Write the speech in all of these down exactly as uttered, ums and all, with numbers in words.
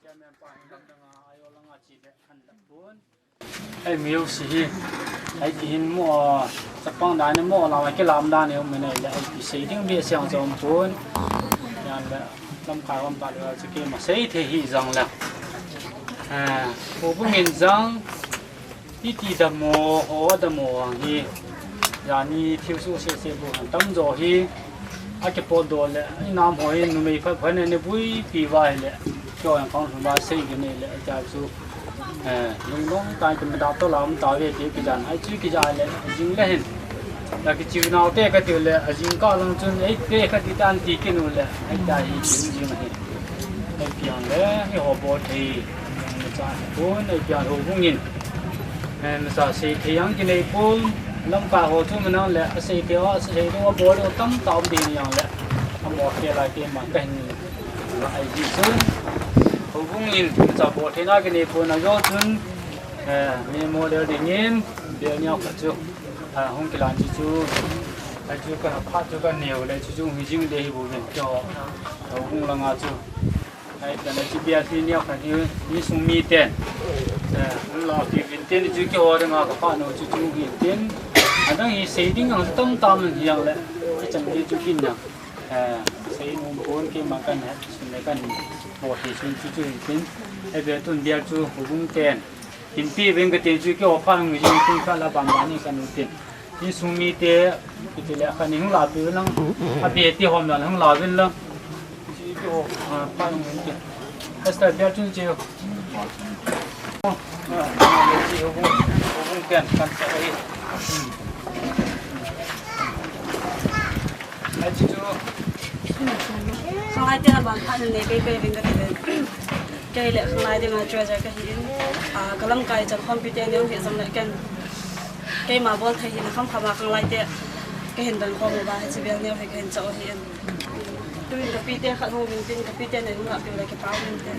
Chairman pa hin lamdang a, ayo langa chi le han da pun. Ei miu si hi. Ei ti hin mo, chapang dan mo la ma ke lam dan ne um ne le, ei ti sei ding be siang jong pun. Yan le lamkai hom ta le chu keima sei thei hi jong le. Eh, ko bu min jong. Iti damo, ho damo ang hi. Jani thil su se se bu han tam jo hi. A ke po do le, i nam ho hi numei pha pha ne ne bui pi va hi le. Kyo yang khong hma sei ke ne le, a cha chu. Eh, lung long tai ke me da to lam ta ve ti ki jan. Ai chu ki ja le, jing le hin. La ki chiu nau te ka ti le, a jing ka lang chun, ei te ka ti tan ti ke nu le, ai ta hi jing jing hi. Ei piang le, ei ho bol thei, ei cha pun, ei piang ho bung in. Eh, masa sei thei ang kinei pun, lamkai ho chu manang le, a sei thei ho, a sei thei ho bol ho tam ta um din yang le. A mo ke lai ke man ka hin, ai ji sun. Ho bung in, masa bol thei na kinei pun, a jo chun, eh, memorial ding in, bel nyau ka chu. A, hung kilan chu chu, a chu ka pha chu ka neo le chu chu hung jing le hi bu ven kyo. Ka hung langa chu. Ai, ka le chu bia thi neo ka hi, ni sung mi ten. A, hung la ti vin ten chu kyo de nga ka pha no chu chu hi ten. A dang hi sei ding ang tam tam hi yang le. Ka chang le chu kin na. A, sei nu bon ke ma kan ha, sun le kan. Bo hi sun chu chu hi ten. Ai, be tun bia chu hung ten. Hinpi veng ka tin chu keiho pha hung jing tin kha la ban ban ni ka nu tin. Insung mite, kiti le kha ni hung la pi lang. A be ti hom la hung la vin lang. Chu keiho, a, pha hung jing tin. Pastor bia chun chu. A, chu hung, hung ken kan sa ai. Ai chu chu. Khanglai te la ban pha ni ne pe pe veng ka ti le. Kei le khanglai dinga treasurer ka hi in, a, ka lamkai chan khompi te neo hi jong le ken. Keima bol thei hi na kham kham a khanglai te ka hin don khom uva, hiche bel neo hi ka hin chah u hi in. Tuin ka pi te khat hung vin tin, ka pi te nei hung lah piu le kipah uvin te.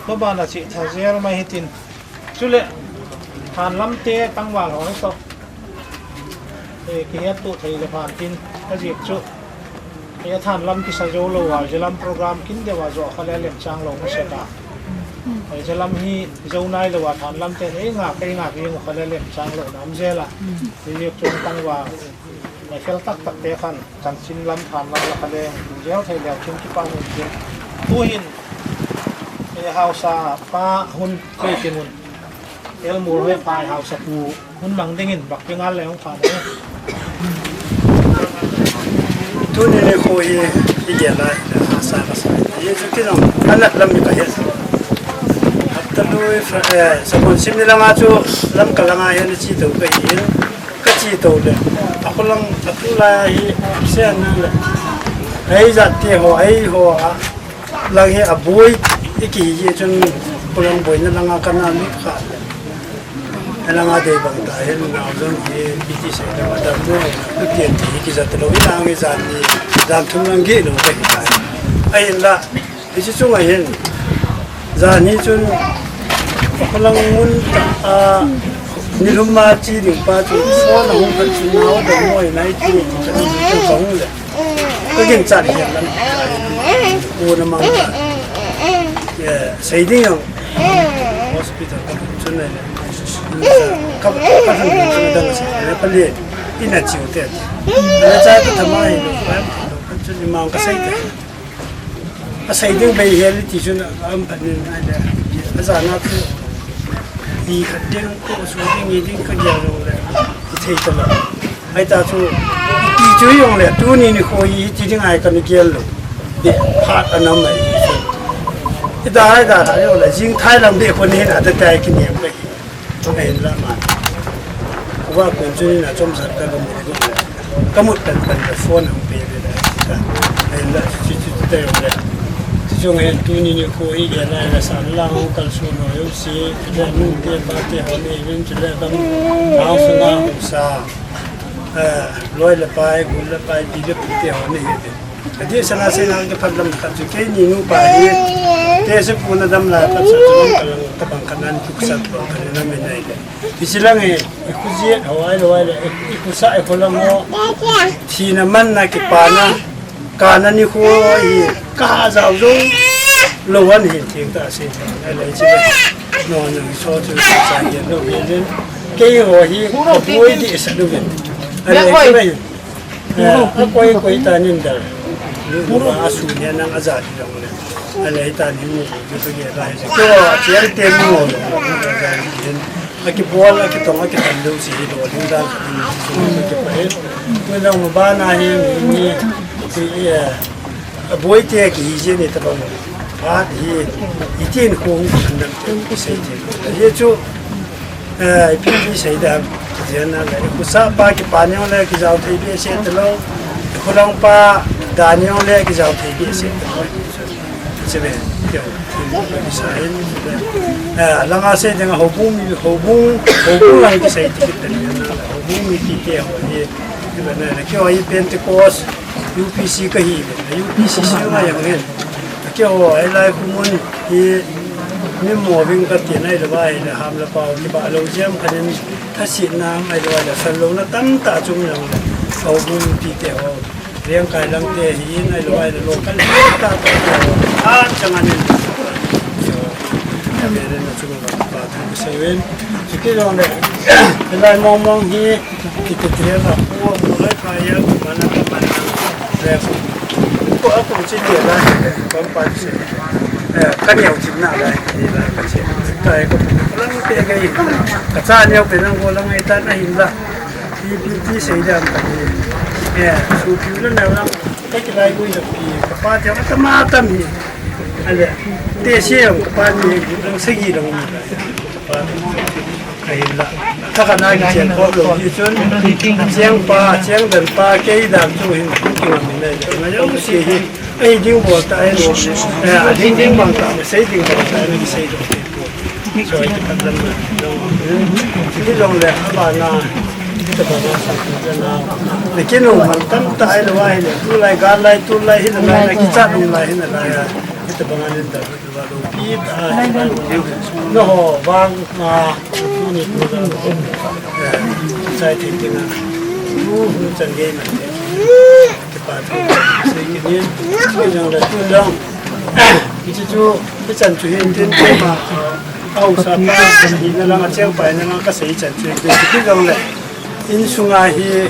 Tua bana chih tha jel mai hitin. Chule, thanlam te tangval ho hi toh. Eh, kihet tuh thei le phan tin, ajeh chu. Ei thanlam kisa jou lou a, jalam program kin deuh a jo kha le lemchang lou masa ta. Ei jalam hi jou nai lou a thanlam te ei ngah, ei ngah hi jong kha le lemchang lou nam jel a. Ei jeh chun tangval, ei fel tak tak te khan, chanchin lam thanlam la kha le, jel thei leu chun kipa mun chun. Tuhin, ei hausa pa hun, kei ti mun. Elmul hoi pai hausa pu. Hun mang dingin bak pi ngal le hung pha le. Tuni nikho hi, i gel a, i sa ka sa. Hi chu kinong, anat lam ni ka het. Hapta lui, eh, sabon sim ni langa chu, lam ka langa hi ni chi to ka hi. Ka chi to le. A ko lang, a tu la hi, se an le. Ei jat te ho, ei ho a. Lang hi a boi, i kihi chun, ko lang boina langa ka na lut kha. Alanga dei bang ta hin nau jong hi P T C le ma dam mo, tu tian ti hi kijat lou, i lang hi jan ni, jan thum lang geh lou ka hi ta. Ahinla, hiche chunga hin, jan hi chun, khulang mun ta, a, nilhum ma chi ding pa chu, phone a hung khat chu nau dam mo, nai ti, ka hung le. Ka ginchat hihen lang. Ko na mang ta. Sei ding jong. Hospital ka chun le. Ka, ka thang chun dang sa. Le pa le. Ina chiu te. Le cha ka thama hi lo. Ka chun ni mang ka sei te. A sei ding bei hel ti chun am pan ni na le. A ja na tu. Ni khat ding ko su ding ni ding ka dia lo le. Ki thei ta lo. Ahi ta chu, iti chu hi jong le, tuni nikho hi, iti ding ahi ka ni gel lou. Di, phat anam ahi. Ida, ida, ida, jing thai lang be ko ni na, da tai ki nem ka hi. Ahi la ma. Wa ko chu ni na chom sat ka ka mu ko. Ka mut kan kan ka phone ang pe le da. Ahi la, chi, chi, chi, ta jong le. Chi jong hen tuni nikho hi gel na, la san la hung kal su no yo si, le nu te pa te ho ni vin chu le kam. Hau su na hung sa. Eh, loi le pai, gul le pai, pi le pu te ho ni hi te. Adeh sanga seina kiphat lam khat chu keini nupa hi, tese puna dam lai pat sa chu lam kalang tabang khat nan kikusat bang khat na min nai le. Hiche lang hi, i khujet ho ailou aile, i, i khusa i khulang ho. Thina manna kipana, kana nikho hi, ka jao jou lou an hin theng ta se. Ahile hiche le, no, no, so chu sa sa hi lou hin. Keiho hi, ka boi di sa lou hin. Ahile hiche le, Eh, akoi koi ta nin dal. Lu, lu ba asu ne nang aja di dang le. Ahile ta ni mu, mu to ge la he. Ko a chial te mu mo. Akibol, akitong, akitan lou si hi lo ding dan. Ko nang mo ba na hi ni, ni, eh, Aboi te kihi jeng ni tabang. Phat hi, hitin hung khandam te kisei te. Hichu, eh, ipi ti sei dam, jeng na le. Khusa pa kipa neo le kijao thei behseh talou. Khulang pa da neo le kijao thei behseh talou. Chebe, kio, kisa hin, eh, langa sei ding houbung, houbung, houbung lang kisei ti kit te. Houbung miti te ho hi, ti ba na, kio hi Pentecost, U P C kahi, U P C si ma yang hin. Keiho, hilai khu mun hi, mi mo ving kati nai le ba, hilai ham le pao, kiba lou jeng khat in, thasetna, ngai le ba, le san louna tamtah chung jong, houbung miti te ho. Lengkai lang te hi, ngai le ba, le local tamtah te ho. A, chang anin. Amen, na chung ba, ba, ta, sa yun. Chuti jong le, hilai mong mong hi, Kiti ti la, ko, ko lai pa ya, ko mana, ko mana. Eh, ko, ko, ko, chi ti la, ko pa chi. Eh, ka neo chi na la, ti la, ka chi. Ka e ko, ko lang te ga i. Ka cha neo pe nang ko lang ai ta na hin la. Ti, ti, ti sei dam ka ni. Eh, su pi la na la. Ka ki lai ko i la pi. Ka pa ti ka ta ma ta mi. Ale, te se ka pa ni, lang sa gi lang. Ahinla, thakhat na kichen khom lou hi chun, chengpa, chengdanpa, kei dan chu hin, hin kingam in ahi, na jouse hi, ahi ding bol ta ahi, eh, ading ding bang ta, sei ding bang ta, sei ding. So, iti pat lam na, hi jong le, abana, iti pat lam na, na kinu man tam ta ahi lou ahi le, tulai, galai, tulai, hinalai, na kichat umlai, hinalai, iti pat lam na, Pi ta, na ho, vang, a, tuni, tuni, eh, sai thei thei na. Tu, tu chan gei na. Kipa thu, sei kinin, sei jong le tu jong. Hiche chu, hichan chu hin tin te ma. Au sa pa, hina lang, acheng pa, hina lang, kasei chan chu hin tin, tu jong le. Insunga hi,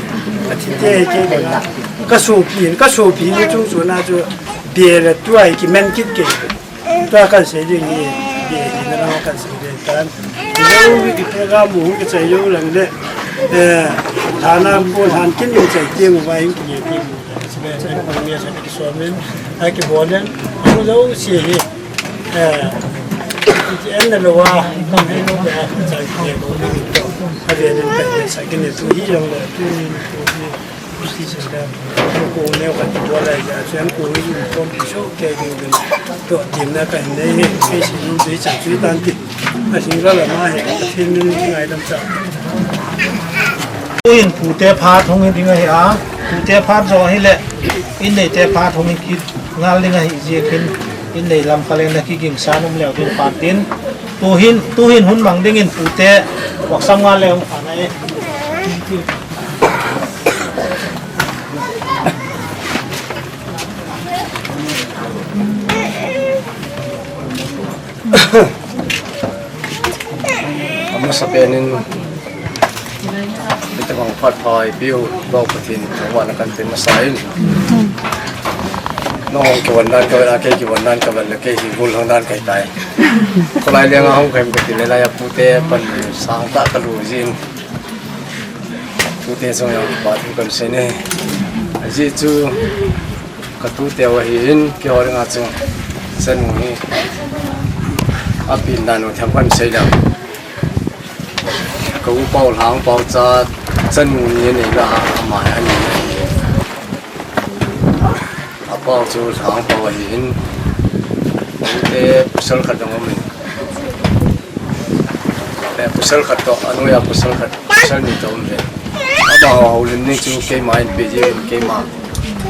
athi te, kei dinga. Kasopi, kasopi ni chung chu na chu, be le tua hi kimen kit kei. Tua kan sei ding hi, hi, hi na lang kan sei ding tan. Hi lo, hi ki program mu, hi ki chai lo lang le. Eh, thana ko han kin in chai ti mu, vai kin ye ti mu. Sibe, sibe, ko mi sa ki so min, ai ki bolen, mu lo si hi. Eh, ki en na lo wa, kan lo ba, chai ki ko ni to. Ha de ni ka sa ki ni tu hi long le, tu ni tu hi. Tuhin pute phat hung hi ding ahi a, pute phat jo ahile, in neite phat hung hi kit ngal ding ahi jeh in, in nei lam kalen na kiging sa nom leu ding phat tin. Tuhin, tuhin hun mang dingin pute, waksam ngal leu phat na e. Amasa penin, ita bang phat phai piu, bau Pathen, bang wana kan tin masa in. No, kiwan dan ka vel, kei kiwan dan ka vel, kei hi gul hang dan kai tai. Kolai le nga hung kai ka tin le lai a pute pan sang ta ka lu jin. Tute jong jong kipa thu kan sei ne. Ajeh chu ka tute u ahin, keiho dinga chu chanu hi apin dan u themkhat sei dam. Ka upa u Lhangpao cha chanu ni anei la, ama hi ani. Apao chu Lhangpao ahin. Tute pasal khat dang um in. Eh, pasal khat toh, anoiya pasal khat, pasal ni toh um ve. Amaho houlim ni chu keima in pe ji in, keima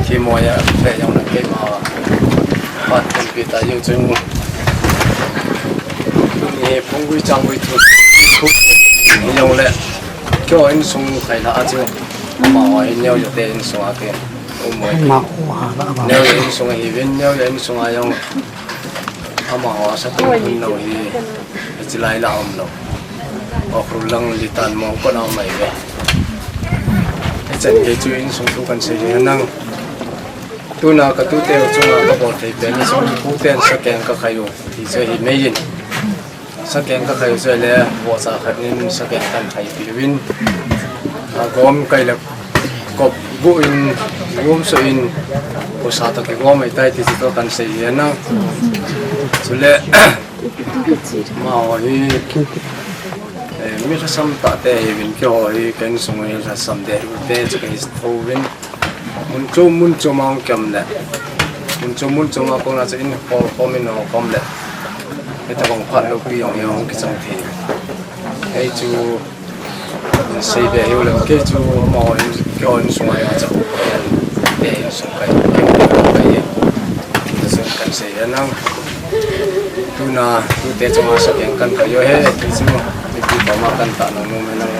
Themmo a, pe jong le keima, pan pen pi ta jong chun. Tuni hi phung gui chang gui thu. Thu, jong le. Keiho insung khai la a chu. Amaho hi neo jo te insung a ke. Umoi. Amaho ha la ba. Neo jo insung a hi vin, neo jo insung a jong. Amaho sa tu hin lo hi. Hiche lai la um lo. Ukhrul lang Litan mong kon a um mai ve. Hichan gei chu insung thu kan sei hi nang. Tuna ka tute u chunga ka bol thei pen insung thu ten sakeng ka khai u. Ti chu hi mei in. Sakeng ka khai u chu le, vohcha khat in sakeng kan khai pi uvin. A gom kai le kop gu in, gom so in, ko sa ta ke gom ai tai ti chu kan sei hi nang. Chule, amaho hi, eh, mi lhasam tah te hi vin keiho hi, ka insung hi lhasam deh te chu ka hi tho vin. Mun chom, mun chom a hung kiam le. Mun chom, mun chom a kona chu in hol khom, in hol khom le. Hitabang phat loupi jong hi hung kichang thei. Hei chu, Sei be hiu leng kei chu amaho in, keiho insung a chu. Te insung kai, kei kai. Insung kan sei a nang. Tuna, tute chunga sakeng kan kai u hi, ti chu. Mipi pama kan ta nang nom e nang.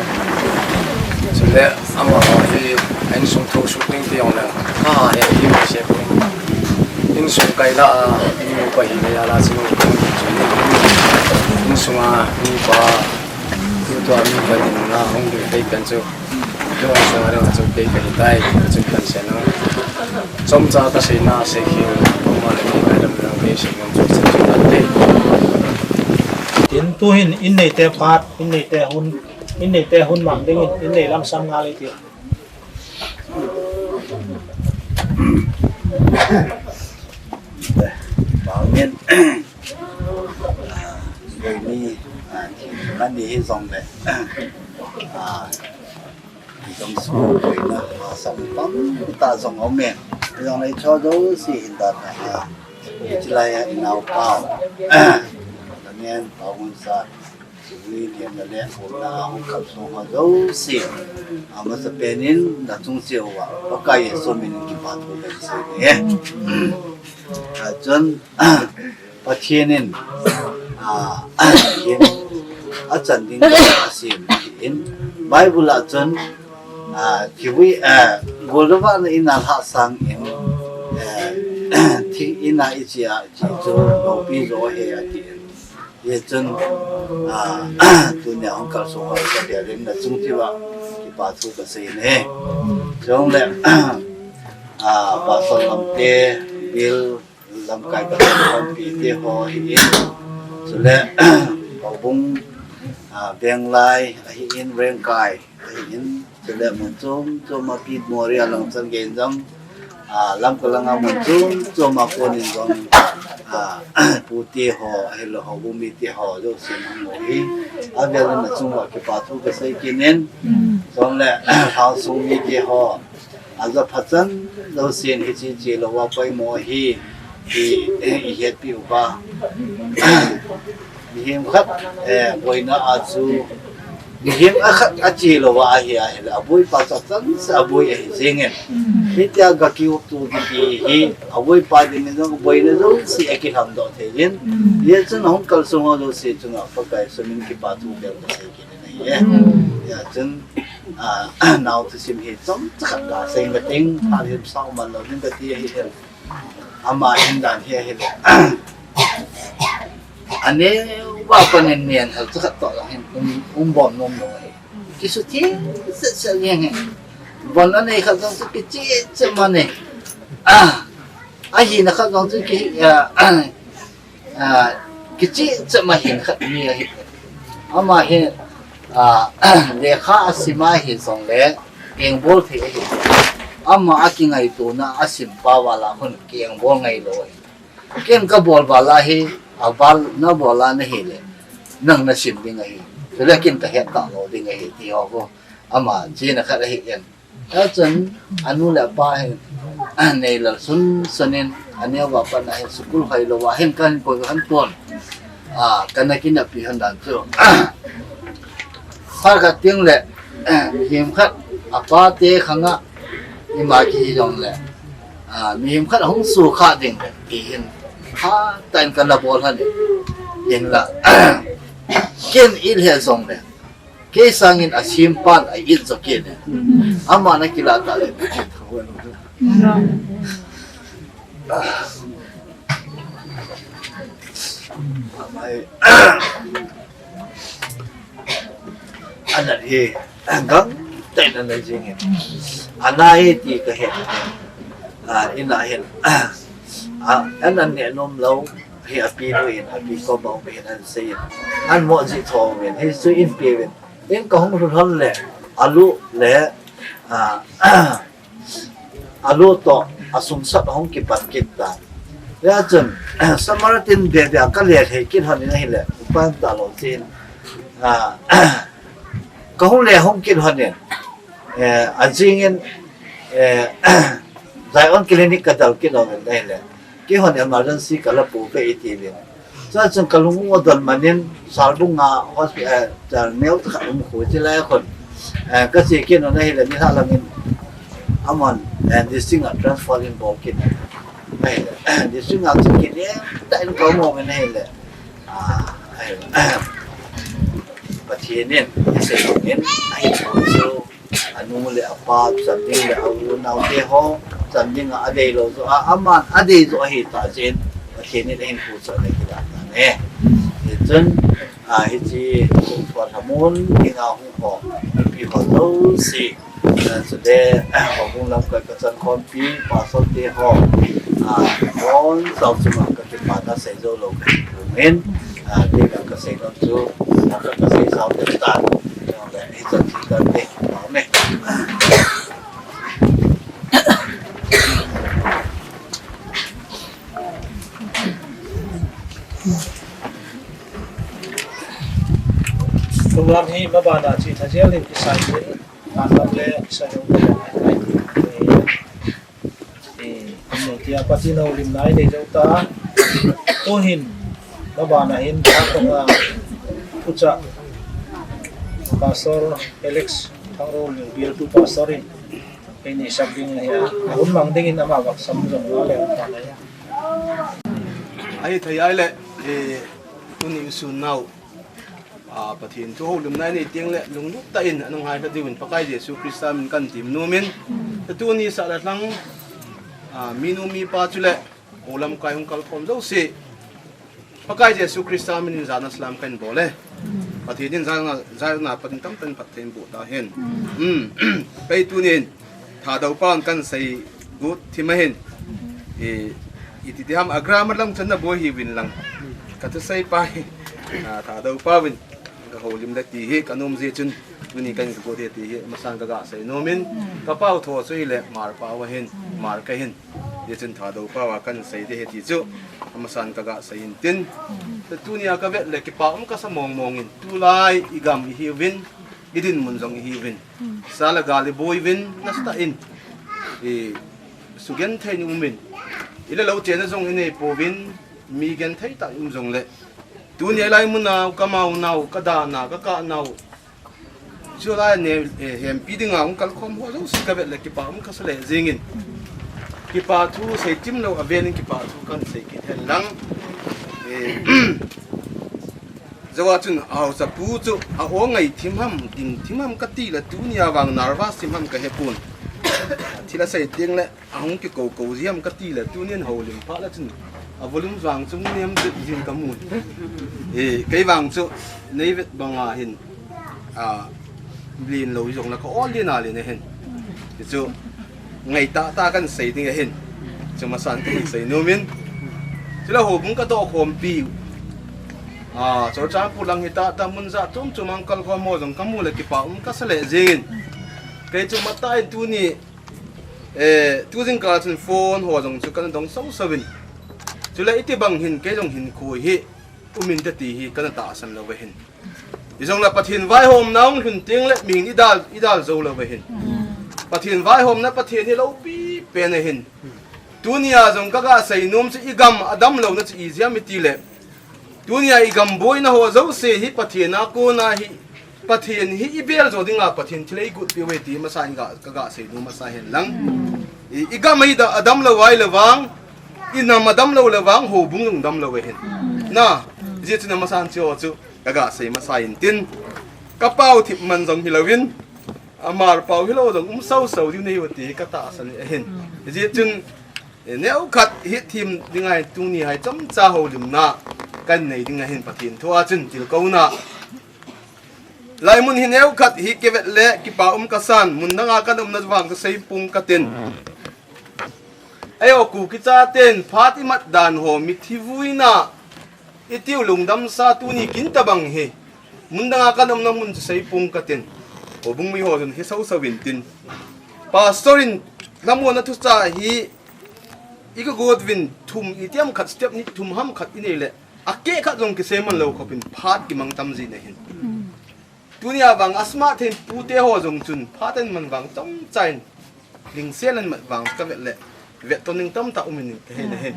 Chule amaho hi, insung thu suk ding ti jong leng. Ha, he, hi, se. Insung kai la, mi pa hi le ya la chu. Insung a, mi pa. Tutua mi ka ding na hung ding kei kan chu. Tutua sunga ding chu kei ka hi tai, ka chu kan sei na. Chomcha ka sei na, sei khi, ma le mi ka dam na, kei sei ngam chu, sei chu kan te. Tin tu hin, in nei te phat, in nei te hun, in nei te hun mang ding in, in nei lam sam nga le ti. Bangin, ah, ni, ah, kan ni hi jong le, ah, jong su, na, ah, sam pang ta jong om e. Jong le cho do si hin da, ah, chilai, ah, inau pa. Amen, pa un sa. Chule niam le le, na hung kal sung ho jouse. Amasapen in nachung cheh uva Pakai Jesu min in kipa thu kasei e. Achun, Pathen in, a, hin, achan ding asem in, Bible a chun, a, kivui, a, golvah na in alhah sang in, a, thi in a ichea, chi chu loupi jo ahi ati in. Hichun, a, tunia hung kal sung ho sa dia rin nachung cheh uva kipa thu kasei e. Chule, a, Pastor Lamte, Bill, lamkai ka lampi te ho ahi in. Chule, Houbung, a, Venglai, ahi in, Rengkai, ahi in. Chule, mun chom chom a Pi Moria lang chan gei jong, a, Lamka langa mun chom chom a kon in jong, a, Pu te ho, ahilou Houbung mi te ho, jouse nang ho hi. Avel in nachung uva kipa thu kasei kit in. Chule, Lhangsung mi te ho, aja phat chan jouse in hiche che louva poimo ahi, ti, eh, ihet pi uva. Mihem khat, eh, boina a chu, mihem a khat ache louva ahi ahile, aboipa chu achan seh a aboi ahi jeng in. Hitia gakiu tu kiti hi, aboipa ding in jong boina jouse akilhamdoh thei in. Hichun hung kal sung ho jouse chunga Pakai Jesu min kipa thu bel kasei kit in ahi e. Hichun, a, nao thusim hi chomcha khat gasei ma ting, phat him sao man lou ding kati ahi e. Ama hin dan hi ahile. Aneo va pan in nen hal cha khat toh jong hin um, um bom nom lou ahi. Kisutheng seh seh jeng ahi. Von anei khat jong chu kicheh cheh man e. A, ahina khat jong chu ki, a, a, kicheh cheh ma hin khat mi ahi. Ama hi, a, lekha asim ahi jongle, engbol thei ahi. Ama akingaitona asim pa val a khun kiengbol ngai lou ahi. Ken kabol val a hi, aval nabol a nahile, nang nasim ding ahi. Chule ken kahet talou ding ahi, ti ho khu. Ama chena khat ahi in. Achun, anu le apa hin, Neilal sunsun in, aneo va pat a hin, school hoi lou va hin, kahin koi kahin pon. A, kana kineppi hon dan chu. Phat khat teng le, mihem khat, apa te khang a, ima kihi jongle. Ah, mihem khat ahung sukha ding le, ti hin, ha, tain kana bol han, hinla, ken i le jong le, kei sangin asim pan a it jo kei le, ama na kila ta le, amai, Ana hi, gam, tain ana jing hi. Ana hi ti ka he. Ah, ina hin. Ah, ana ne nom lo. Hi api nu in, api ko ba um hin an sei in. An mo ji tho in. Hi su in pi in. In ka hung ru hal le. Alu le. Ah, alu to. Asum sat hong kipan kit ta. Ya chun, Samaritan be be ka le he kit hon in ahile. Upan ta lo chin. Ah, ka hung le hong kit hon in. Eh, a jing in, eh, Zion Clinic ka dal kit lo in ahile. Kei hon emergency ka la pu ve i ti ve. Sa chun ka lung u don manin, Salbung a hospital, eh, neo ta um khu ti lai khon. Eh, ka che kit no na hile ni ha langin. Amon, eh, district a transfer in bol kit. Ahile, district a che kit ni, ta in ka mo na hile. Ah, ahile. Pathian in, i sei in, ahi chu. Anu le apa, cham ding le a u nau te ho, cham ding a adei lo jo, a, aman adei jo ahi ta chen, Pathian in ahin pu chon le kila ta ne. Hi chun, a, hichi, kum thua thamun, ding a hung ho, mipi ho jouse, a, chule, a, hung lam kai ka chan khompi, pastor te ho, a, hon, sau chunga ka kipa na sei jo lo ka kipumin, a, te ka ka sei lo chu, a, ka ka sei sau te ta, le, hi chan chi ta te, a, me. Program hi mabana chi thajial in kisai in, tanlam le kisai in, eh, eh, tia Pathen houlimna i nei jou ta. Tuhin, mabana hin, a, Ucha, Pastor Alex Thangrol, Bial tu Pastor in, Keini sap ding ahi a, a hun mang dingin ama vak sam jong a le ta le. Ahi thei ai le, eh, tuni i sun nau, a, Pathen thu houlimna i nei teng le, lunglut tah in, a nung hai ta diuvin, Pakai Jesu Christa min kan tim numin, tuni sa la thlang, a, mi nu mi pa chu le, u lam kai hung kal khom jouse, Pakai Jesu Christa min in jana salam kan bol e. Pathen in jana, jana Pathen tam tan Pathen bu ta hen. Um, kei tunin Thadou pa kan sei gut thim ahin. E, iti ti ham a grammar lam chan na boi hi vin lang. Ka thusei pa hi, a, Thadou pa vin ka houlim le ti hi ka nom je chun tuni kan ka go de ti hi masan ka ga sei nomin ka pau tho chu hi le Mar pa wa hin, Mar ka hin. Hichun Thadou pau a kan sei ding ahi ti chu, amasan ka ga sei in tin. Tunia ka vet le kipa um ka sa mong mong in, tulai i gam i hiuvin, i dinmun jong i hiuvin. Sa le gal i boi uvin, nasa tah in. I sugenthei in um in. I le lo chena jong i nei pouvin, mi genthei tah in um jong le. Tunia lai mun a, ka mau nau, ka da na, ka ka nau. Chu lai ne, eh, hempi dinga hung kal khom ho jouse ka vet le kipa um ka sa le jingin. Kipa thu sei tim lo a velin kipa thu kan sei kit hen lang. Eh, jo a chun a hausa pu chu a o ngai thim ham, ding thim ham ka ti le tunia vang nervous thim ham ka he pon. Thil a sei teng le Ahung kikou kou jiem ka ti le, tunin houlim phat le chun a volume vang chu ngen jin ka mu. Eh, kei vang chu nei vet banga hin, a, lin lo jong la ka ol lin a lin ahin. Ti chu ngai tah tah kan sei ding ahin. Chu masan kan sei nomin. Chule houbung ka toh khompi. A, Churachandpur lang hi tah tah mun ja chom chom a kal khom ho jong ka mu le kipa um ka sa le jingin. Kei chu matai tuni Eh, tu jingkah chun phone ho jong chu kana dong so so in. Chule iti bang hin kei jong hin khui hi um inte ti hi kana tahsan lou ve hin. Ijong le Pathen vaihomna hung lhun teng le mihin i dal, i dal jou lou ve hin. Pathen vaihomna Pathen hi lopi pen ahin. Tunia jong ka ga sei nom chu i gam a dam louna chu ijeh ham i ti le. Tunia i gam boina ho jouse hi Pathen a kona hi, Pathen hi i bel jo dinga Pathen thil ei gut peh uve ti masa in ga, ka ga sei nom masa hen lang. I, i gam hi da, adam lou ahile vang, i nam adam lou le vang, houbung jong dam lou ahin. Na, hijeh chun amasan chu ho chu, ka ga sei masa intin. Ka pao thip man jong hilouvin, amar pao hilou jong um sau sau diu nei u ti hi ka tahsan ahin. Hijeh chun, eh, neo khat hi thim ding ahi tuni hi chomcha houlimna kan nei ding ahin Pathen thu a chun tilkouna. Laimun hi neo khat hi kivet le kipa um kasan, mun danga kan umna vang chu seipong katin. Eiho Kuki chaten phat i mat dan ho mithi vuina i tiu lungdamsa tuni kin tabang hi. Mun danga kan umna mun chu seipong katin. Houbung mi ho jong hi sau sau intin. Pastor in lhamonna thucha hi i ka got uvin thum i tiam khat step ni thum ham khat i nei le. A keh khat jong kisei man lou khopin phat kimang tam jin ahin. Tunia vang asmart thei pute ho jong chun phat an man vang chomcha in lingsel an mat vang ka vet le vet to ning tamtah um in ka he le he.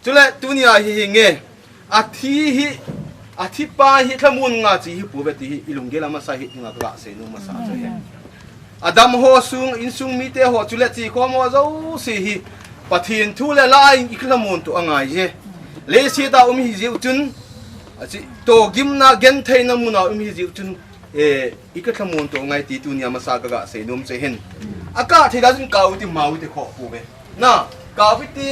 Chule tunia hi hi nge a thi hi a thi pa hi thlamun nga chi hi pu ve ti hi i lunggel a masa hi nga ka sei nom masa chu he. Adam ho sung, insung mite ho, chule chi khom ho jouse hi Pathen thu le la in i khlamun to angai je. Leiset a um hi jiu chun, a chi to gimna gentheina muna um hi jiu chun, eh, i khlamun to angai ti tunia masa ka ga sei nom che hin. A ka thei da chun ka u ti mau ti kho pu ve. Na, ka u ti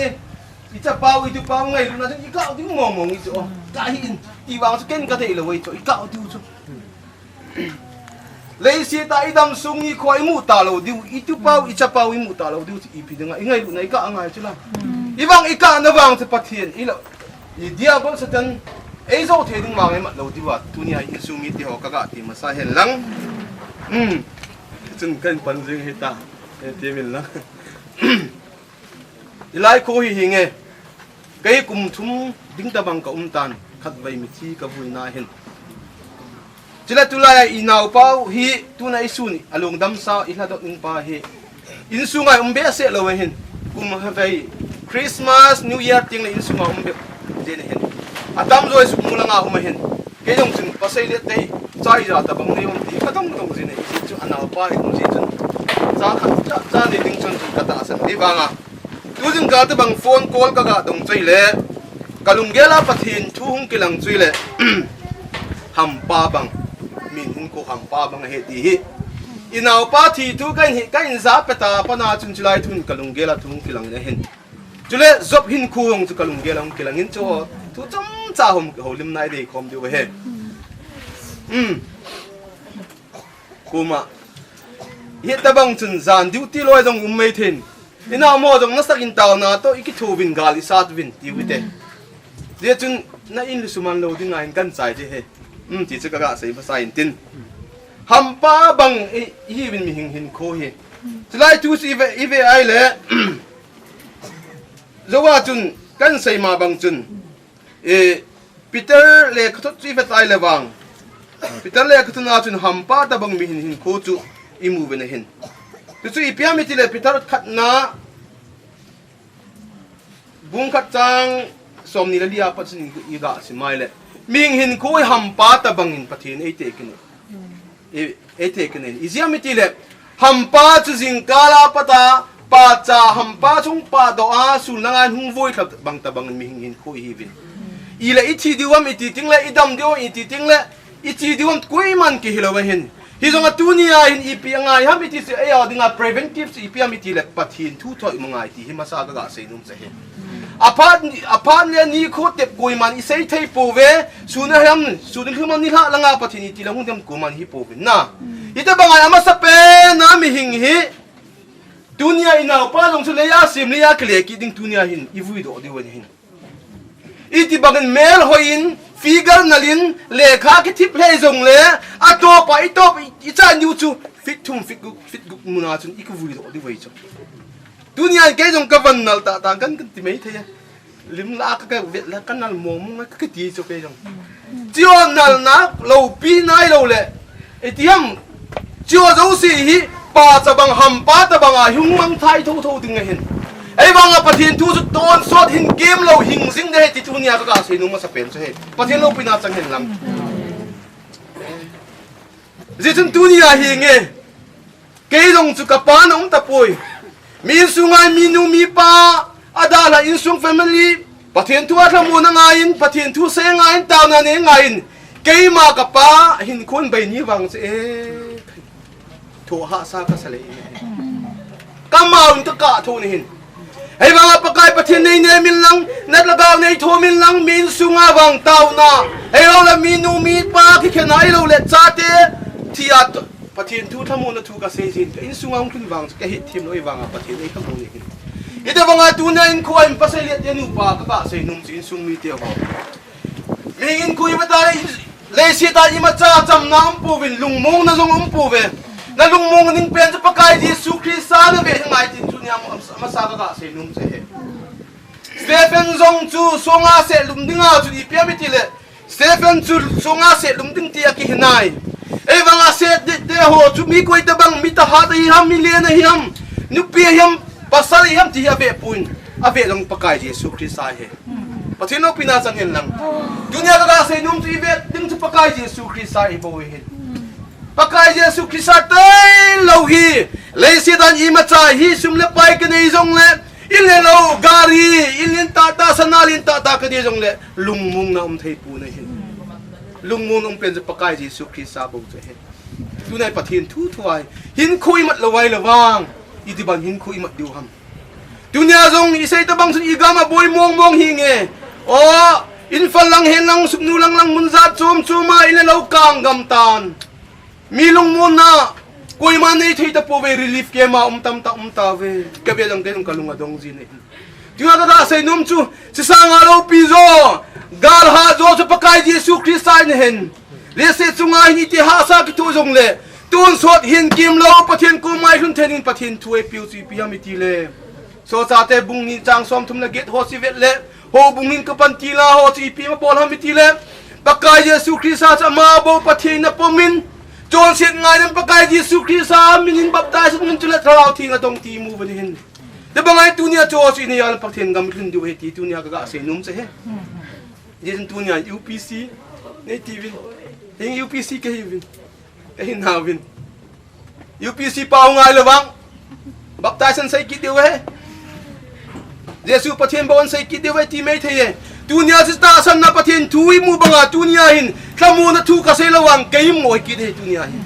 i chapau i tupau ngailutna chun i ka u ti mong mong i chu. Ka hi in ti vang chu ken ka thei lo i chu i ka u ti u chu. Leiset a i dam sung ni kho i mu ta lo diu, i tupau, i chapau i mu ta lo diu, ipi dinga i ngailutna i ka angai chu la. I vang i ka na vang chu Pathen i lo. I diabol Satan ei jo thei ding vang ei mat lo diu a, tunia insung mite ho ka ga ti masa hen lang. Hmm. Chun kan pan jing hi ta. Ei ti min lang. I lai kho hi hi nge. Kei kum thum ding tabang ka um tan, khatvei mithi ka vuina hin. Chule tulai a i naopa u hi tuna i sun a lungdamsa i lhadot ning pa hi. Insunga um behseh lou ahin. Kum khatvei Christmas, New Year teng le insunga um beh jin ahin. Atam jo i sukmu langa um ahin. Kei jong chun pasal le tei, cha ija tabang nei um ti ka dong dong jin e, ijeh chun anaopa hi um jeh chun. Cha khat cha, cha nei ding chun ka tahsan ti vang a. Tu jing kal tabang phone call ka ga dong choi le, ka lunggel a Pathen thu hung kilang choi le, hampa bang, min hinkho hampa bang ahi ti hi. I naopa thi thu ka in hi, ka in ja pet a pat na chun chulai thu in ka lunggel a thu hung kilang le hin. Chule Job hinkho jong chu ka lunggel a hung kilang in chu, thu chomcha hom, houlimna i dei khom diu ahi. Um. Kuma. Hitabang chun jan duty loi jong um mai thei. I nao mo jong nasak in taona to i kithu vin gal i sat vin ti u te. Jeh chun na in lu suman lou ding a in kan chai je he. Um, ti chu ka ga sei masa intin. Hampa bang i, i hi vin mihing hinkho hi. Chulai thu si i ve, i ve ai le. Joa chun kan sei ma bang chun, eh, Peter lekhathot chu i vet ai le vang. Peter lekhathot na chun hampa tabang mihin hinkho chu i mu ve na hin. Tu chu ipi ham i ti le Peter khatna bung khat chang somni le li a pat chun i ga sim ai le. Mihing hinkho hi hampa tabang in Pathen ei te kin. I, ei te kin in. Ijeh ham i ti le, hampa chu jingkal a pat a, pacha hampa chung pa doh a, sul nanga hung voi thla bang tabang in mihing hinkho hi vin. I le i thi diu ham i ti ting le, i dam diu ham i ti ting le, i chi diu ham koiman kihe lou ahin. Hijong a tunia hin ipi angai ham i ti se, ei a dinga preventive se ipi ham i ti le, Pathen thu thoi ma ngai ti hi masa ka ga sei nom se hi. Aphat, aphat le nikho tep koiman i sei thei pou ve, sun a hem, sun a hem ni lha langa Pathen i ti le hung dem koiman hi pou ve na. Hitabang a amasapen a mihing hi, tunia i naopa jong chu lei a sem, lei a kile kit ding tunia hin, i vui doh diu ahin. Iti bangin mel hoiin, figure nalin, lekha kithip lheh jong le, atopa, itopa, i, i chan diu chu, fit thum, fit guk, fit guk muna chun, i kivui doh diu vei chu. Tunia kei jong ka van nal tah tah kan, kan ti mai thei a. Lim la ka, ka vet la ka nal mong mong ka, ka ti chu kei jong. Chio nal na, lo pi nai lo le. Iti ham, chio jouse hi, pa tabang hampa tabang a hung mang thai tho tho ding ahin. Ei vang a Pathen thu chu tonsot hin kem lou hing jing de ti tunia ka ga sei nom masa pen chu he. Pathen loupina chang hen lang. Jeh chun tunia hi nge. Kei jong chu ka pa na um tapoi. Mi insung a minu mipa, adalha insung family, Pathen thu a lhamon angaiyin, Pathen thu sei angaiyin, taona nei angaiyin, keima kapa hinkho bei ni vang chu e, tho hahsa kasa lei e. Kamauvin kakah tho nahin. Hei vanga Pakai Pathen nei nemin lang, nat lhagao nei thomin lang, mi insung a vang taona. Hei lou le minu mipa kikhen a, hei lou le chate, thi a to. Pathen thu lhamon a thu kasei jin, ka insung a hung lhun vang, ka hitthem lou, hei vanga Pathen ei lhamon nahin. Hiti vanga tuna hinkho a hin pasal le te nupa, kakah sei nom chu insung mite ho. Mi hinkho ivet a le, leiset a imacha chamna umpouvin, lungmong na jong umpouvin. Na lungmong ning pen chu Pakai Jesu Christa na ve hi ngai tin chu nia masa kakah sei nom chu ahi. Stephen jong chu songa setlum dinga chu ipi ham iti le, Stephen chu songa setlum ding ti akihin ai. Ei vanga set ding te ho chu mi koi tabang, mi tahat ahi ham, mi len ahi ham, nupi ahi ham, pasal ahi ham ti hi ave pon. Ave jong Pakai Jesu Christa ahi. Pathen loupina chang hen lang. Tunia kakah sei nom chu ive ding chu Pakai Jesu Christa ahi bou ahi. Pakai Jesu Christa tailou hi, leiset a imacha hi sum le pai kanei jongle, in le lou, gari, in lien tahtah, sana lien tahtah kanei jongle, lungmong na um thei pon ahi. Lungmong na um pen chu Pakai Jesu Christa bou chu ahi. Tuna Pathen thu thu a hinkho imat lou ahile vang, iti bang hinkho imat diu ham. Tunia jong isei tabang chun igam aboi mong mong hinge. O, Imphal lang, Heng lang, Sugnu lang lang mun jat chom chom a in le lou kang gam tan. Mi lungmonna koima nei thei tapouve, relief camp a um tamtah um tauve. Kave lang kei jong kalung adong jin ahi. Tunia kakah sei nom chu, chusanga loupi jo, gal hat jo chu Pakai Jesu Christa in ahin. Leiset chunga hin iti hahsa kithoh jongle, tonsot hin kimlou, Pathen koma ilhun thei ding, Pathen thu eipeu chu ipi ham iti le. Sochate bung ni chang som thum le get ho chu ivet le, houbung hin kapan tila ho chu ipi ham abol ham iti le, Pakai Jesu Christa chu ama bou Pathen in apom in, chonset ngai ding Pakai Jesu Christa min in baptize in, chule Lhagao Theng adong ti imu uve nahin. Hiti banga tunia chu chu inei a le Pathen gam lhun diu ahi ti tunia kakah sei nom chu ahi. Hijeh chun tunia U P C nei tiuvin. Heng U P C kahiuvin. Kahi nauvin. U P C pa hung ngai le vang, baptize in sei kit diu ahi. Jesu Pathen bou in sei kit diu ahi ti mai thei e. Tunia chu tahsanna Pathen thu imu banga tunia hin lhamon a thu kasei lou vang kei mo kit ahi tunia hin.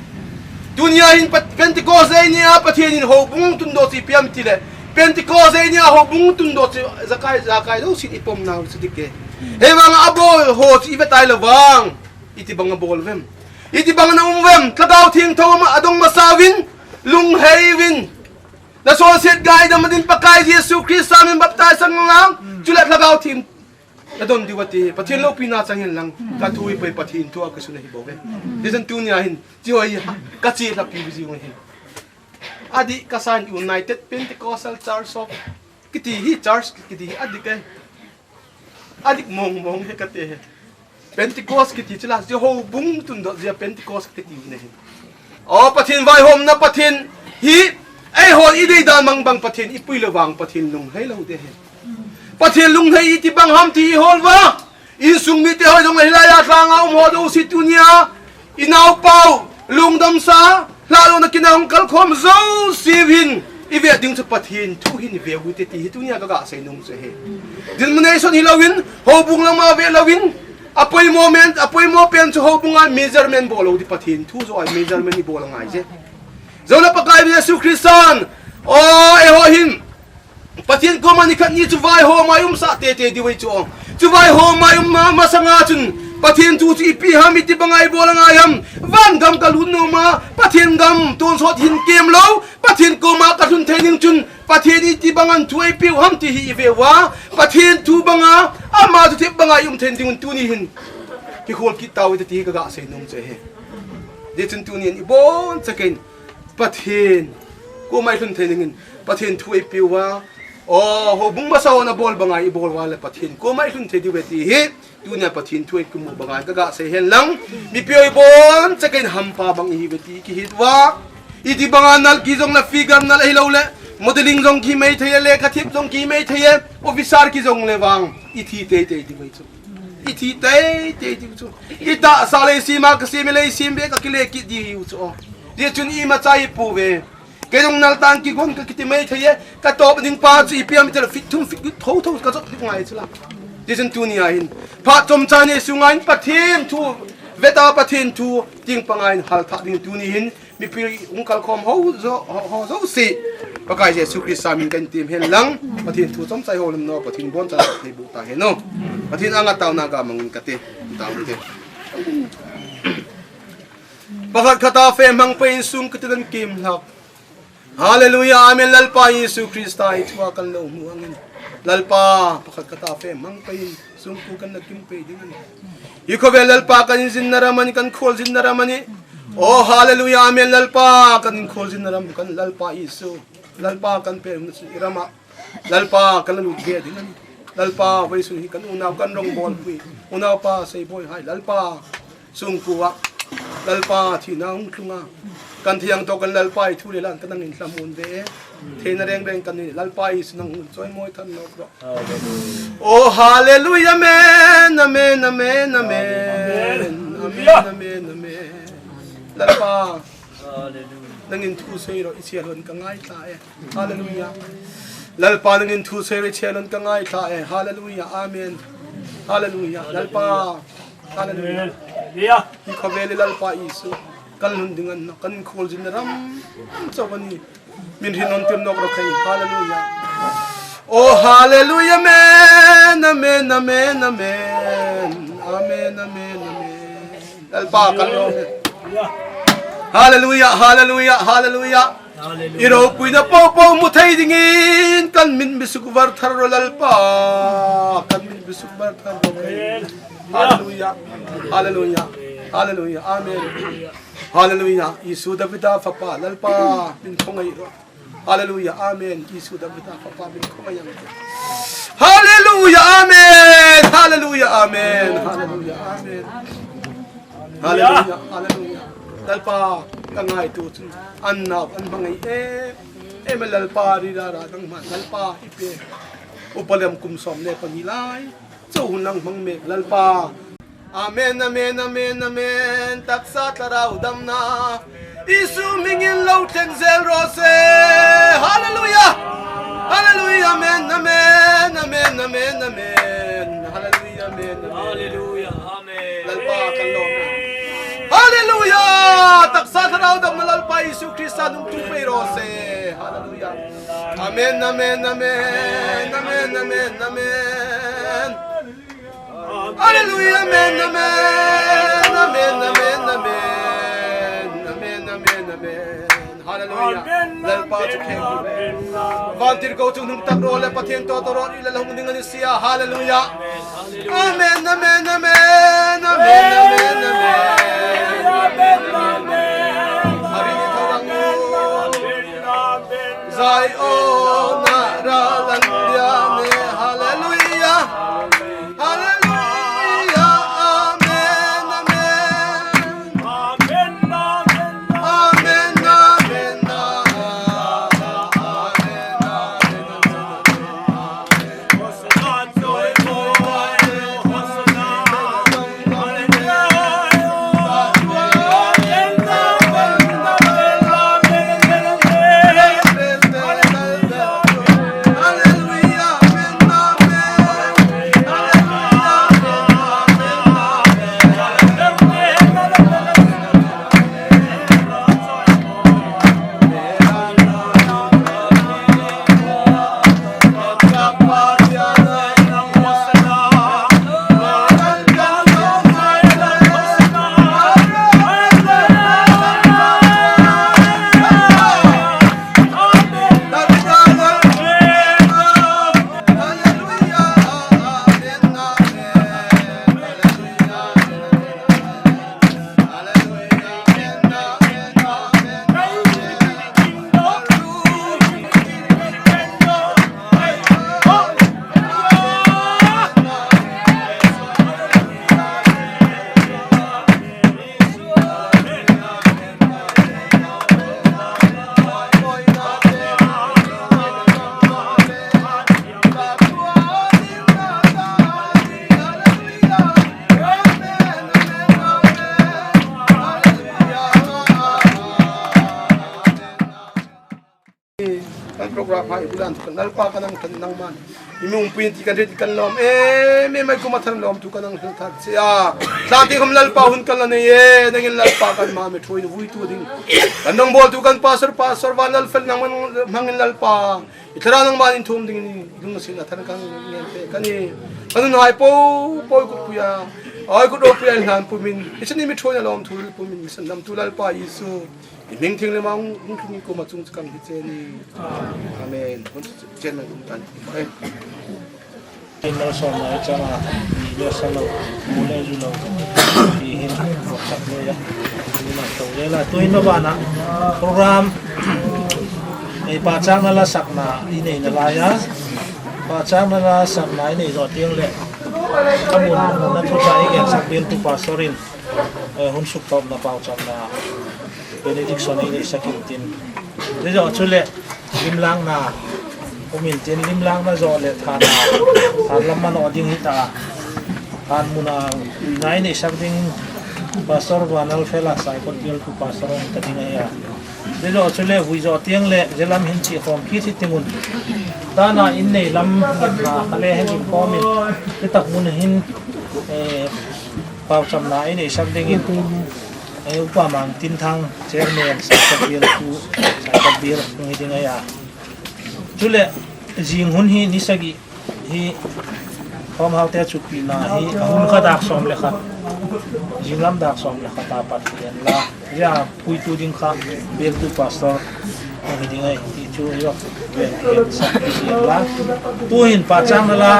Tunia hin Pat-, Pentecost lei nia Pathen in houbung tundoh chu ipi ham iti le, Pentecost lei nia houbung tundoh chu ijakai, ijakai lou sin ipom nau chu ding e. Hei vanga abol ho chu ivet a le vang, iti bang abol uvem, iti bang ana um uvem, Lhagao Theng thou ama adong masa uvin, lunghei uvin. Na chonset ngai dam ding Pakai Jesu Christa min baptize in lang, chule Lhagao Theng nadon diu ati, Pathen loupina chang hen lang, ka thu hi poi Pathen thu a kisun ahi bou ve. Hijeh chun tunia hin, chi ho hi, kachi lhapi jing ahi. Adih kasan United Pentecostal Church of, kiti hi church, kiti hi adih e. Adih mong mong hi kati hi. Pentecost kiti chu la, chu houbung tundoh jeh a Pentecost kiti u ahi. O Pathen vaihomna Pathen hi, eiho idei dan mang bang Pathen ipui le vang Pathen lunghei lou ding ahi. Pathen lunghei iti bang ham ti ihol uva. Insung mite ho jong le hilai a lhanga um ho jouse tunia, inaopau, lungdamsa, lhahlona kina hung kalkhom jouse hin, ive ding chu Pathen thu hin ive u hite ti hi tunia kaga sei nom chu ahi. Denomination hilouvin, houbung lama ve louvin, apoimo pen, apoimo pen chu houbunga measurement bol lou ding Pathen thu joh a measurement ibol angai je. Jona Pakai Jesu Christan, o, eiho hin, Pathen koma nikhat ni chu vaihom a i umsah teitei diu ahi chu. Chu vaihom a i um ma, masanga chun Pathen thu chu ipi ham, iti banga i bol angai ham. Vangam ka lut nom a, Pathen gam tonsot hin kem lou, Pathen koma ka lhun thei ding chun, Pathen iti banga thu eipeu ham ti hi i ve uva. Pathen thu banga, ama thu thep banga i um thei ding un tuni hin. Kikhol kit tau hite ti hi kaga sei nom chu ahi. Hijeh chun tuni hin i boncha keiyin Pathen koma i lhun thei dingin, Pathen thu eipeu uva. O, houbung masa hon abol banga i bol uva le Pathen koma i lhun thei diu ve ti hi. Tunia Pathen thu i kimu banga kaga sei hen lang. Mipi ho i boncha keiyin hampa bang ihi uve ti kihet uva. Iti banga nal ki jong le figure nal ahilou le, modeling jong ki mai thei e, lekha thep jong ki mai thei e, officer ki jong le vang, i thi teitei diu ahi chu. I thi teitei diu chu. I tahsa lei sim a ka sim, lei sim be ka kile kit diu chu. Hijeh chun imacha i pouve. Kei jong nal tang kigon ka kiti mai thei e, ka top ding pa chu ipi ham itile feet thum feet tho tho ka jot ding ngai chu la. Tichun tuni a hin, phat chomcha nei sunga hin Pathen thu, veta Pathen thu, ting panga hin hal thah ding tuni hin, mipi hung kal khom ho jo, ho, ho jouse. Pakai Jesu Christa min kan tem hen lang, Pathen thu chomcha i houlim nau, Pathen bon cha thei bu ta hen o. Pathen anga taona ga mangin kate, taute. Pakhat khata fe mang pe in sung kiti dan kim lhak. Hallelujah, amen. Lalpa Jesu Christa i thua kan lo mu angin. Lalpa, pakhat khata fe mang pe in sung ku kan na kim pe ding angin. I khovel Lalpa kan in jin na ram ani, kan khol jin na ram ani. Oh, hallelujah, amen. Lalpa kan in khol jin na ram kan Lalpa Jesu. Lalpa kan pe hun si rama. Lalpa kan la lut ve ding ani. Lalpa vei sun hi kan unau kan rong bol pui. Unau pa sei boi hai. Lalpa sung ku a. Lalpa thina hung tlunga. Kan thiang to kan Lalpa i thu le lan kan nang in hlam un ve. Theina reng reng kan ni Lalpa i sun nang hun choi moi than nok ro. Oh, hallelujah, amen, amen, amen, amen. Amen, amen, amen. Lalpa, nangin thu sei ro i sia lon ka ngai ta e. Hallelujah. Lalpa nangin thu sei ro i sia lon ka ngai ta e. Hallelujah, amen. Hallelujah. Lalpa. Hallelujah. Hallelujah. I khovel Lalpa Jesu. Kan lhun ding an kan khol jin ram. Chawani. Min ri non tir nok ro kai. Hallelujah. Oh, hallelujah, amen, amen, amen, amen. Amen, amen, amen. Lalpa kan lo. Hallelujah, hallelujah, hallelujah. Hallelujah. I ropuina popo mu thei dingin kan min bisuk var thar ro Lalpa. Kan min bisuk var thar ro kai. Amen. Hallelujah. Hallelujah. Hallelujah. Amen. Hallelujah. Jesu Davida Papa, Lalpa, min khongai ro. Hallelujah. Amen. Jesu Davida Papa, min khongai ang. Hallelujah. Amen. Hallelujah. Amen. Hallelujah. Amen. Hallelujah. Hallelujah. Lalpa, ka ngaitu chu. An nau, an mangai e. E me Lalpa, ri ra ra dang man. Lalpa, i pe. Upa lem kum som le pani lai. Chu hun nang mang me Lalpa. Amen, amen, amen, amen. Taksa thlarau damna. Jesu mingin lo thlen zel ro se. Hallelujah. Hallelujah, amen, amen, amen, amen, amen. Hallelujah, amen, amen. Hallelujah, amen. Lalpa kan lo. Hallelujah. Taksa thlarau damna Lalpa Jesu Christa nung tu pe ro se. Hallelujah. Amen, amen, amen, amen, amen, amen. Hallelujah, amen, amen, amen, amen, amen. Amen, amen, amen. Hallelujah. Lalpa chu khen. Vantil ko chu nung tak ro le Pathen to to ro le hung ding ani sia. Hallelujah. Amen, amen, amen, amen, amen, amen. Hari ni thorang. Zion a ra lan dia ne. Hallelujah. Hallelujah. Amen. Amen. Amen. Amen. Program hai bulan tu kan Lalpa kanang kan nangman. Imung pin ti kan ri ti kan lom. Eh, me mai kuma than lom tu kanang than chia. Tlan ti kham Lalpa hun kan la nei e. Nangin Lalpa kanma me thui vui tu ding. Kan dong bol tu kan pastor, pastor van Lalpa nangman mangin Lalpa. Ithara nangman in thum ding ni. Dung sin a than kan ngen pe. Kan ni. Kan un hai po, po ku puya. Ai ku do puya nan pumin. Isin ni me thui na lom thu pumin. Isin nam tu Lalpa Jesu. Iming thing le mang, hung thung ko ma chung chakang hi che ni. Amen. Hun chen na kum tan. Amen. In lo som na chang a, ni le sa lo, mu le ju lo. Ti hin, mo sak le ya. Ni ma to le la, tu in ma ba na. Program. Ei pachang na la sak na, i nei na la ya. Pachang na la sak na, i nei jo tiang le. Kamun, na thu cha i gen sak bil tu pastor in. Eh, hun suk tawpna pauchamna benediction ei nei sak in tin. Ri jo chule limlangna um in tin limlangna jo le thana than lam mano ding hita. Than muna uina ei nei sak ding Pastor Vanal Fela Saikot Bial tu Pastor ong ta ding a. Ri jo chule vui jo tiang le jelam hin chi khom ki thi tingun. Tana in nei lam na kale hen in khom in. Ti tak mun hin, eh, pauchamna ei nei sak dingin, eh, Upa Mangtinthang, Chairman, Saikot Bial tu, Saikot Bial, hung hi ding ahi a. Chule, jing hun hi ni sagi hi, Khawmhau te chutpina hi, a hun kha dak som le khat, jing lam dak som le khat a pat hi en la. Hia puitu ding kha, Bial tu Pastor, hung hi ding ahi, ti chu, hi va, ven, ven, sa, ti si en la. Tu hin, pachang na la,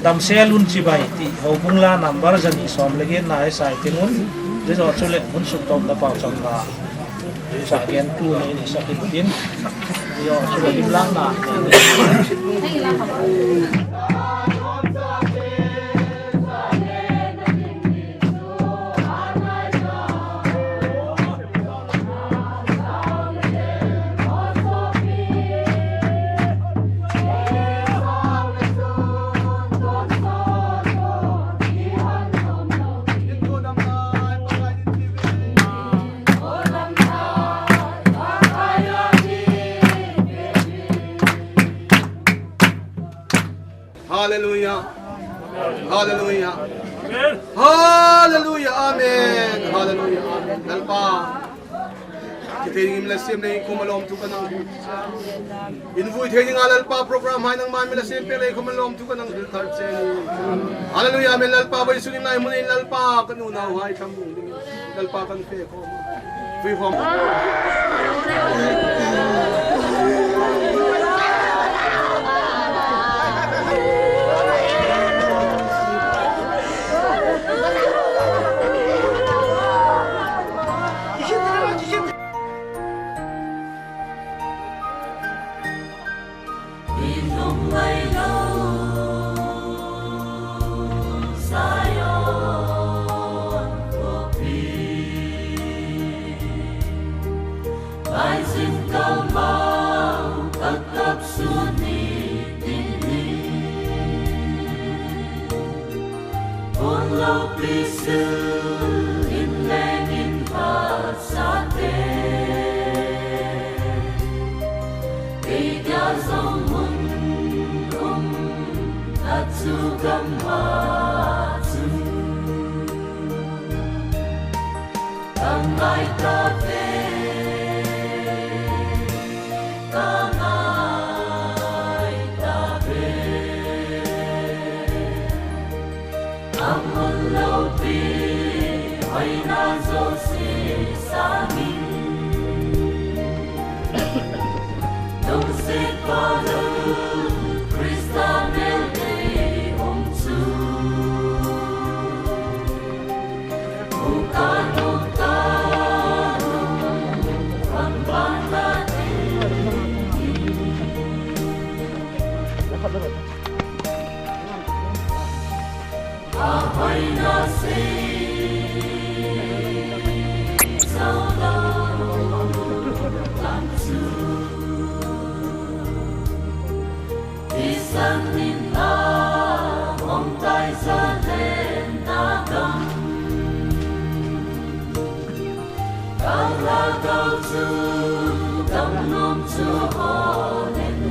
Damsel un chibai ti, houbung la number jani som le get na hi sai tin un, ri jo chule hun suk tawpna pauchamna. Sa gen tu nei ni sa kin tin. Ri jo chule lim lang na. Hallelujah. Hallelujah. Hallelujah. Amen. Hallelujah. Amen. Lalpa. Kithei ding mi la sem nei khom a lom tu kanang. In vui thei ding a Lalpa program hai nangman mi la sem pe lei khom a lom tu kanang thil thar che ni. Hallelujah. Amen. Lalpa vai sunin lai mun in Lalpa kanu nau hai tham bung ding. Lalpa kan pe khom. Vui khom. Hon loupi sil in lengin pasate. Kei dia jong hun um na chu gam a chu. Ka ngai ta ve, ka ngai ta ve. Amun loupi, hoina jouse sangin. Lungset pa lou, Christa meltei um chu. Uka, uka, um, um, um, um, um, um,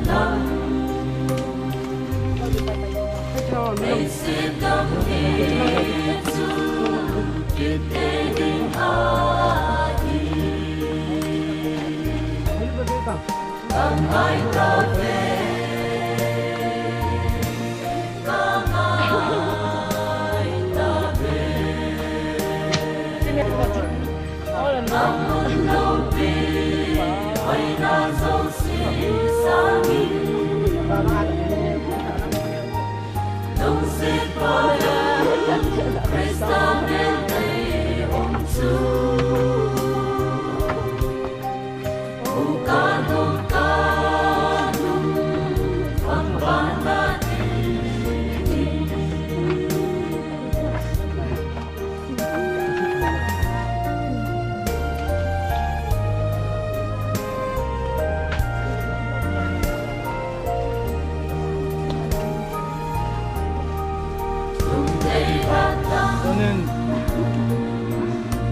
Tunin,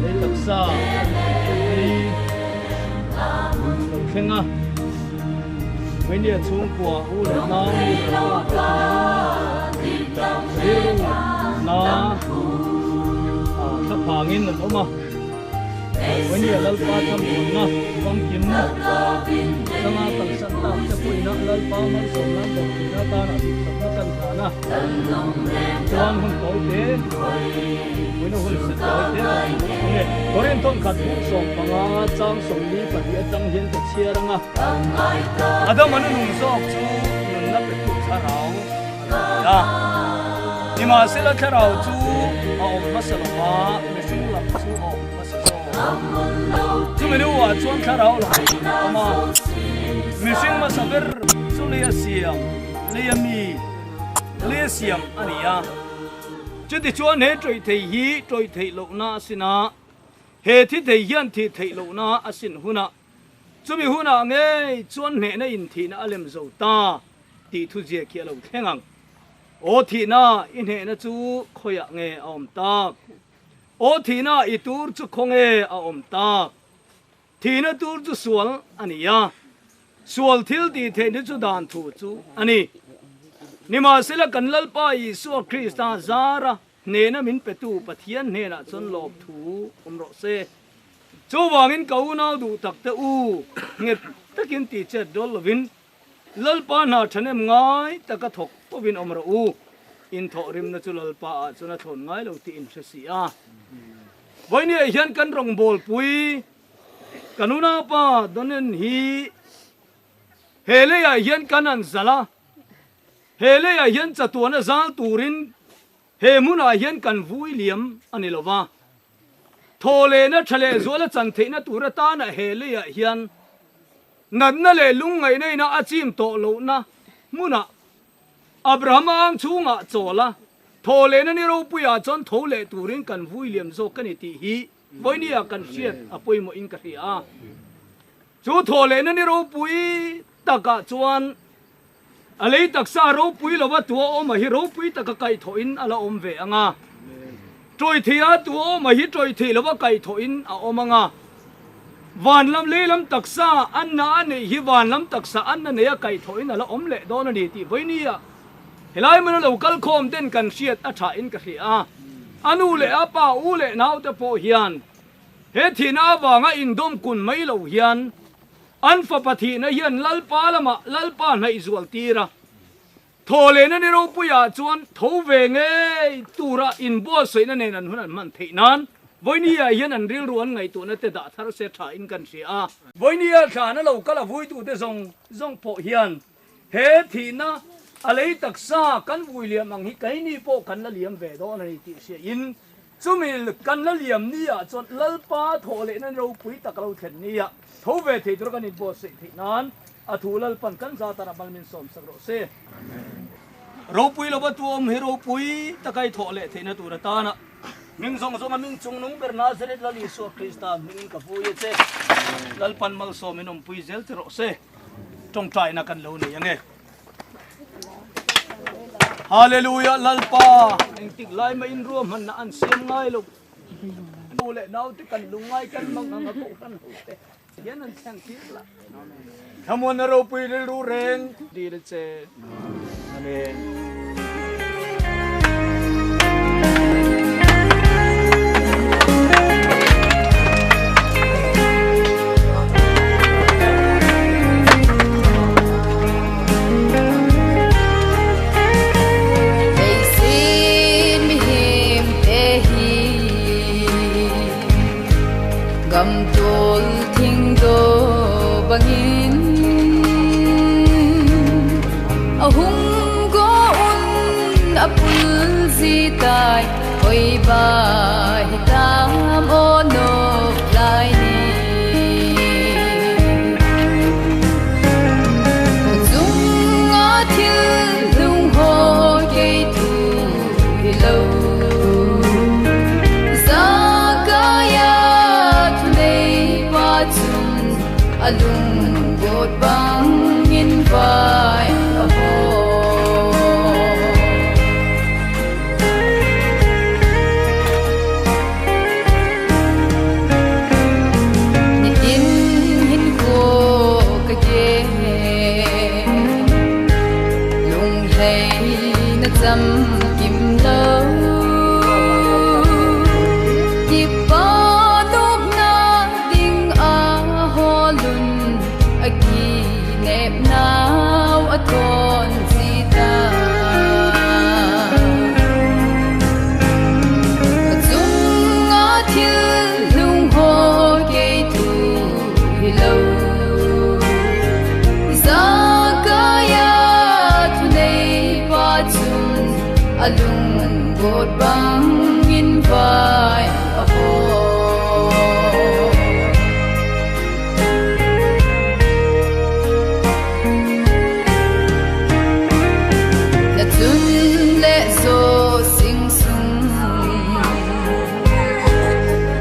lei taksa, lei, lei thenga, Vaini a chungkua u le nau, u le nau, rilru na, a, thaphangin an um a. Vaini a Lalpa thamuanna, famkim, sanga kalsan tak te puina, Lalpa malsomna, bolpina tana, sipsakna kan thana. Chuan hun tawite, vaini hun se tawite, Korinth khat bung sawm panga, chang sawmli pahnih a chang hian ka chhiar ang a. Adam a nunung zawk chu nunna petu thlarau a ni a. Nimahsela thlarau chu a awm hmasa lo a, mihring lam chu a awm hmasa zawk. Chumi lo ah chuan thlarau lam a awm a. Mihring hmasa ber chu leia siam, leia mi, leia siam a ni a. Chutichuan he ṭawih thei hi ṭawih theih lohna a sin a, he thi thei hian thi theih lohna a sin hunah, chumi hunah ngei chuan hnehna in thihna a lem zo ta tih thu ziak hi a lo thleng ang. Aw thihna, i hnehna chu khawiah nge a awm tak? Aw thihna, i tur chu khaw nge a awm tak? Thihna tur chu sual a ni a, sual thil tih theihna chu dan thu chu a ni. Nimahsela kan Lalpa Isua Krista zara hnehna min petu Pathian hnenah chuan lawmthu awm rawh se. Chuvangin ka unau duh takte u, nget takin tihchet dawl lovin, Lalpa hna ṭhahnem ngai taka thawk pouvin awm rawh u. In thawhrimna chu Lalpa ah chuan a thlawn ngai lo tiin hre si a. Vawinia hian kan rawngbawlpui, kan unaupa Donen hi he leiah hian kan han zal a, he leiah hian chatuan a zal turin he hmunah hian kan vui liam a ni lo va. Thawhlehna ṭha leh zuala chan theihna tur atana he leiah hian natna leh lungngaihna ina a chim tawh lohna hmunah Abraham ang chhungah chawla thawhlehna ni ropuiah chuan tho leh turin kan vui liam zawk a ni tih hi vawinia kan hriat a pawimawhin ka hria a. Chu thawhlehna ni ropui takah chuan a lei taksa ropui lova tua awm a hi ropui taka kaihthawhin a la awm ve ang a. Ṭawih theia tua awm a hi ṭawih thei lova kaihthawhin a awm ang a. Van lam lei lam taksa an na a neih hi van lam taksa an na neia kaihthawhin a la awm leh dawn a ni tih vawinia helai hmuna lo kal khawm ten kan hriat a ṭhain ka hria a. A nu leh a pa, u leh naute pawh hian he thihna avanga indawm kun mai lo hian, an fapa thihna hian Lalpa lamah Lalpa hnaih zual tir a, thawhlehna ni ropuiah chuan tho ve ngei tura inbuatsaihna nen an hun an hman theih nan, vawinia hian an rilru an ngaihtuahna te dah thar se ṭhain kan hria a. Vawinia thlan a lo kal a vuitute zawng zawng pawh hian, he thihna a lei taksa kan vui liam ang hi keini pawh kan la liam ve dawn a ni tih hriain, chumi kan la liam niah chuan Lalpa thawhlehna ni ropui tak a lo thlen niah tho ve thei tura kan inbuatsaih theih nan, a thu Lalpan kan zatan a mal min sawmsak rawh se. Ropui lova tu awm hi ropui taka i thawhleh theihna tur atana hming zawng zawnga min chungnung ber Nazareth Lal Isua Krista hmingin ka vui e che. Lalpan malsawmin awmpui zel che rawh se. Ṭawngṭaina kan lo nei ang e. Hallelujah, Lalpa. Engtik lai mai in ruahmanna an siam ngai lo. Nu leh naute kan lungngai kan mang ang a, kohhran hote hian an chang kik la. Thlamuanna ropui rilru reng dil che. Amen. tai, hoiba hitam o nop lai ni. Chunga thil lhung ho kei thu hilou. Zakaia thuneipa chun alunggot bangin vai aho. Nitin hinkho kage, lunglhaina chamkim lou. Kipa nopna dinga holun, akinepnau athon jita. Chunga thil lhung ho kei thu hilou. Zakaia thuneipa chun alunggot bangin vai aho. Nachun le jo sing sung,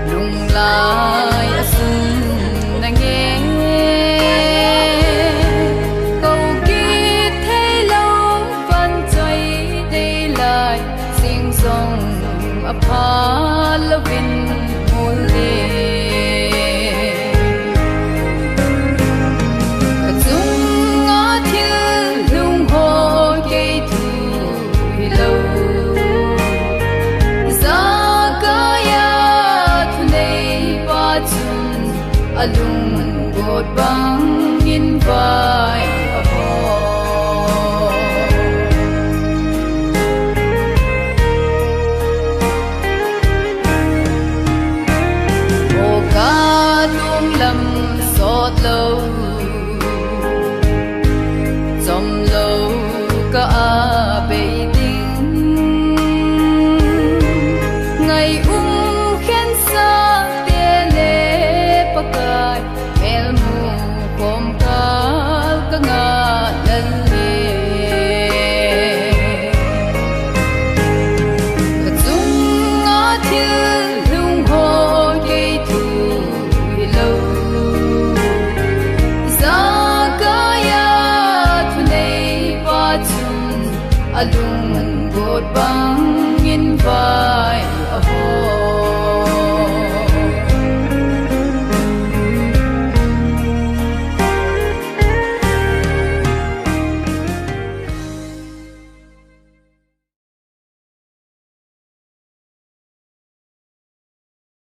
lunglai asun nange. Kou kithei lou pan choi dei lai, sing jong apha louvin mul le. Kachunga thil lhung ho kei thu hilou. Zakaia thuneipa chun alunggot bangin vai aho. Oka lunglam sot lou, chom lou ka abei ding. Ngai um khensah te le Pakai, melmu khom kal ka ngah lal le. Kachunga thil lhung ho kei thu hilou. Zakaia thuneipa chun alunggot bang